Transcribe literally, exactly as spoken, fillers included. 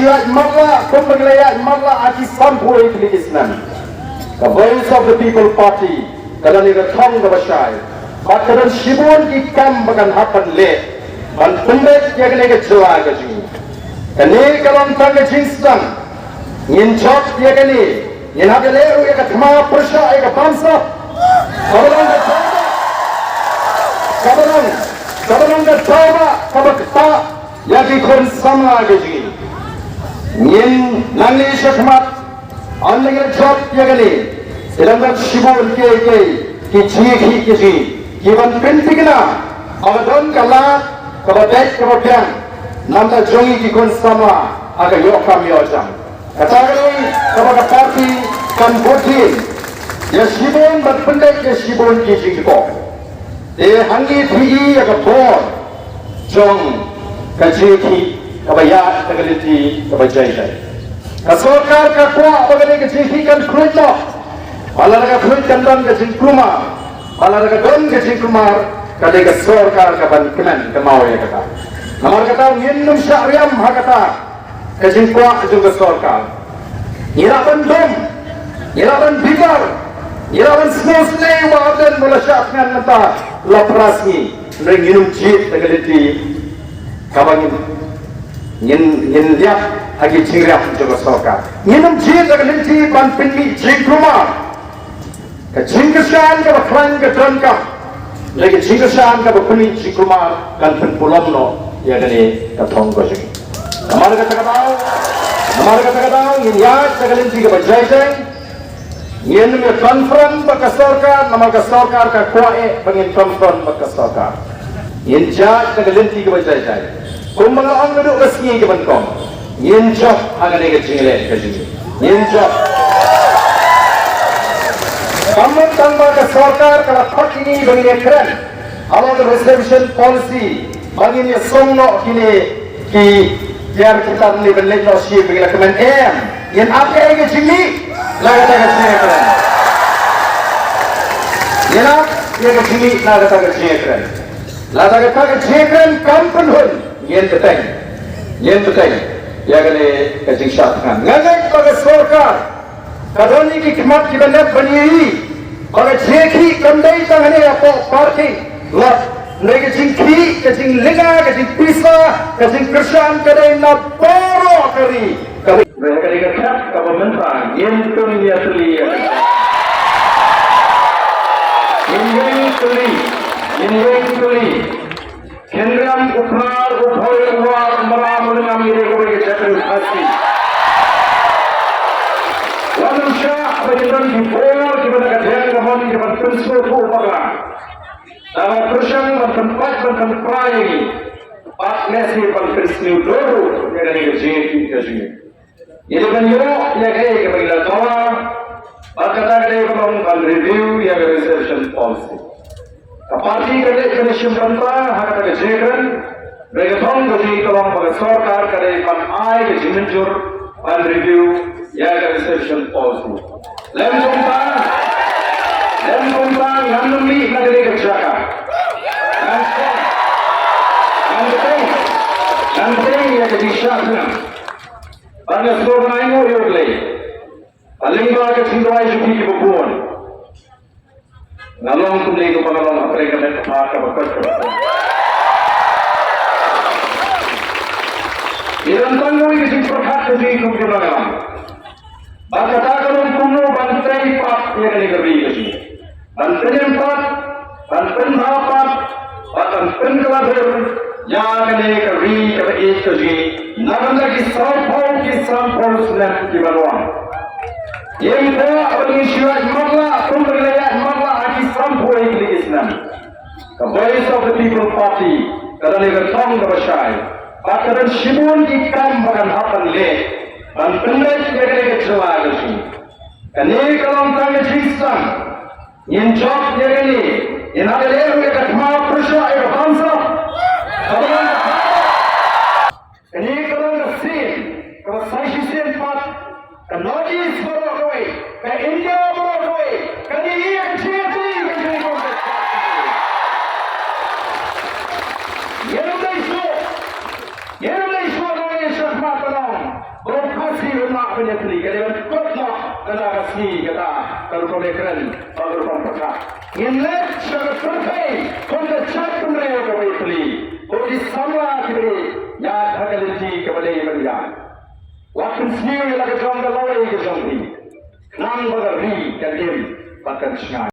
Ïaid matlah kumba ngi la ïaid matlah ha ki sanphew tylli ki snem. Ka Voice of the People Party ka don ïa ka thong kaba shai bad ka don shibun ki kam ba kan hap ban leh ban pynbeit ïa kane ka jylla ka jong ngi. Kane ka long tang ka jingsdang. Ngin jop ïa kane. Ngin hap ïaleh ruh ïa ka thma pyrshah ïa ka bamsap. Kaba long ka daw ba kaba long kaba long ka daw ba kaba ktah ïa ki khun samla ka jong ngi. Ngin nangne shakhmat, ynda ngin jop ïa kane, ki dang don shibun kiei kiei ki jingïakhih ki jong ngi ki ban pynthikna ba ka don ka lad kaba beit kaba biang na bynta jong ngi ki khun samla ha ka ïoh kam ïoh jam. Kata ka dei kaba ka party kan bud dien ïa shibun bad pynbeit ïa shibun ki jingkyrkhu. Te hangne phi i ïa ka bor jong ka jingïakhih kaba ïaid da ka lynti kaba jai jai. Ka sorkar ka kwah ba ka dei ka jingïakhih kan khluit noh. Ba lada ka khluit kan don ka jingkulmar. Ba lada ka don ka jingkulmar ka dei ka sorkar ka ban kmen ka maw ïa kata. Namar kata ngin nym shah riam ha kata ka jingkwah jong ka sorkar. Ngi lah ban dum, ngi lah ban bitar, ngi lah ban sngewsynei ba ardent ba la shah thngan mynta la pras ngi. Hynrei ngin ym jied da ka lynti kaba ngin ngin ngin liap ha ki jingriam jong ka sorkar. Ngin ym jied da ka lynti ban pynmih jingkulmar. Ka jingkyrshan kaba khlaiñ ka donkam. Hynrei ka jingkyrshan kaba pynmih jingkulmar kan pynpulom noh ïa kane ka thong ka jong ngi. Namar kata ka daw, namar kata ka daw ngin ïaid da ka lynti kaba jai jai. Ngin nym ïa confront bad ka sorkar, namar ka sorkar ka kwah eh ba ngin confront bad ka sorkar. Ngin jait na ka lynti kaba jai jai. Kumba nga ong naduh ka sngi kaba nyngkong. Ngin jop ha kane ka jingleh ka jong ngi. Ngin jop. Kam mut tang ba ka sorkar ka la khot ïa ngi ba ngin ïa kren halor ka reservation policy ba ngin ïa song noh kine ki tiar ki tarne ban leit noh sha ba ngin la kmen, em. Ngin ap ïa ka jingmih na kata ka jingkren. Ngin ap ïa ka jingmih na kata ka jingkren. Lada kata ka jingkren kam pynhun, ngin bteng. Ngin bteng ïa kane ka jingshah thngan. Nga ngeit ba ka sorkar ka don ïa ki khmat kiba nep ban ïohi ba ka jingïakhih kam dei tang hangne hapoh parking lot. Hynrei ka jingkhih, ka jinglynga, ka jingpisa, ka jingkyrshan ka dei na baroh ka ri. Ka dei, ka dei ka khmat kaba mynta ngin pynïatylli ïa ka. Ngin ïeng tylli, ngin ïeng tylli. Khynriam, u Phra, u Bhoi, u War, u Mara, u Lyngngam, ngi dei kawei ka jaitbynriew Khasi. Wat nym shah ba kin don ki bor kiba na ka diang ka mon kiban pynsngewthuh bakla. Dang pyrshang ban pynpait ban pynpra ïa ngi. Bad lehse ban pynsngewdor ruh ïa kane ka jingïakhih ka jong ngi. Ngi dei ban ïoh ïa kaei kaba ngi la dawa, bad kata ka dei ka long ban review ïa ka reservation policy. Ka party ka dei ka dei shim bynta ha kata ka jingkren, hynrei ka thong ka jong ngi ka long ba ka sorkar ka dei ban ai ka jingmynjur ban review ïa ka reservation policy. Lem kumta, lem kumta ngan nym mih na kane ka jaka. Ngan bteng, ngan bteng, ngan bteng ïa ka jingshah thngan. Bad nga sngewbha ban ainguh ïa U Blei. Ba lyngba ka jingduwai jong phi kiba bun, nga long kumne kumba nga long hapdeng ka met ka phad kaba koit kaba koit. Ngi don tang kawei ka jingpyrkhat ka jong ngi kum ki nongïalam. Ba kata ka long kumno ban trei pat ïa kane ka ri ka jong ngi. Ban pynïeng pat, ban pynbha pat, bad ban pynkylla dur ïa kane ka ri kaba ïeit ka jong ngi na bynta ki sawphew ki sanphew snem kiban wan. Ngim kwah ban ngin shu ïaid matlah kumba ngi la ïaid matlah ha ki sanphew tylli ki snem. Ka Voice of the People Party ka don ïa ka thong kaba shai bad ka don shibun ki kam ba kan hap ban leh ban pynbeit ïa kane ka jylla ka jong ngi. Kane ka long tang ka jingsdang. Ngin jop ïa kane. Ngin hap ïaleh ruh ïa ka thma pyrshah ïa ka bamsap. Kaba long ka thma. Kane ka long ka sien kaba sa shisien pat ka North East baroh kawei, ka India baroh kawei, ka dei ïa ka jingïatylli ka jingïatylli. Ngin ym dei shuh, ngin ym dei shuh nangne shakhmat ban ong Kata ka sngi kata ka rukom ïakren bad ka rukom pyrkhat. Ngin leit sha ka pyrthei kum ka jaitbynriew kaba ïatylli. Ko ki samla kiba ïaid ha ka lynti kaba dei ban ïaid. Wat pynsniew ïa la ka jong ka lawei ka jong phi. Khnang ba ka ri kan im bad kan shngaiñ.